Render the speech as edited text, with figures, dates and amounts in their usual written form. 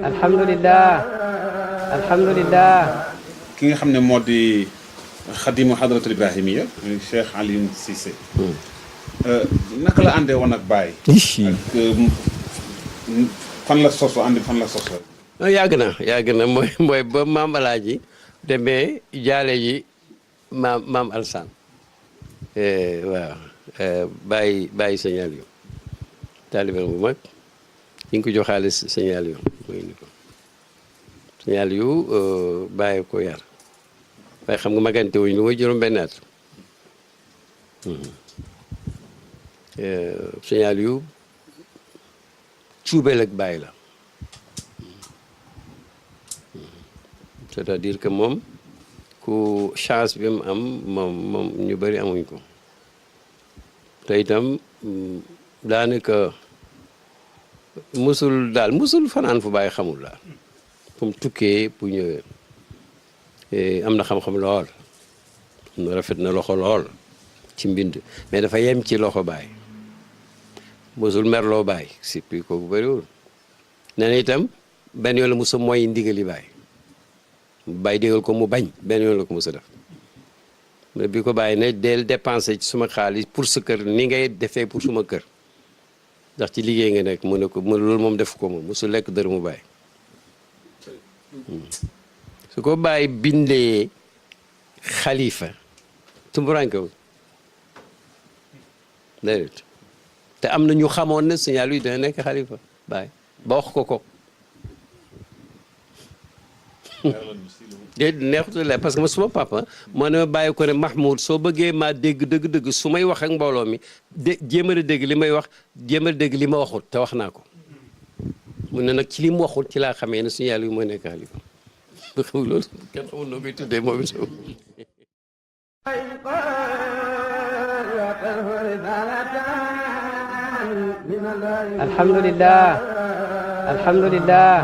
alhamdulilah alhamdulilah. ki nga xam ne moo di xadimu hadratul ibrahimiya Cheikh Alioune Cissé. naka la àndee woon ak Baye. ak fan la soso àndi fan la soso. yàgg na mooy ba maam Alaaji demee jaale ji maam Alsaan waaw Baye signal yu taalibe bu mag ñu ngi ko jox xaalis signal yu muy ni ko signal yu bàyyi ko yar waaye xam nga magante wuñ lu may juróom benn at signal yu cuubeel ak bàyyi la c'est-à-dire que moom ku chance bi mu am moom ñu bëri amuñ ko te itam daanaka musul fanaan fu bàyyi xamul daal fu mu tukkee bu ñëwee am na xam-xam lool am na rafet na loxo lool ci mbind mais dafa yem ci loxo bàyyi musul merloo bàyyi si puis kooku bëriwul nee na itam benn yoon la musa mooy ndigali bàyyi digal ko mu bañ benn yoon la ko musa def mais bi ko bàyyi ne del dépensé ci suma xaalis pour sa kër ni ngay defee pour suma kër ndax ci liggéey nga nekk mu ne ko loolu moom def ko moom musu lekk dër mu bàyyi su ko bàyyi bindee xalifa tumburankewu déedéet te am na ñu xamoon ne signal yi dina nekk xalifa bàyyi ba wax ko déet neexutu la parce que ma suma papa moo ne ma bàyyi ko ne Mahmoud soo bëggee maa dégg dëgg-dëgg su may wax ak mbooloo mi jéem a dégg li may wax jéem a dégg li ma waxut te wax naa ko mu ne nag ci li mu waxut ci laa xamee ne suñu yàlla yi mooy nekk xalifa ba xam loolu kenn xamul noo koy tuddee moom itam alhamdulilah alhamdulilah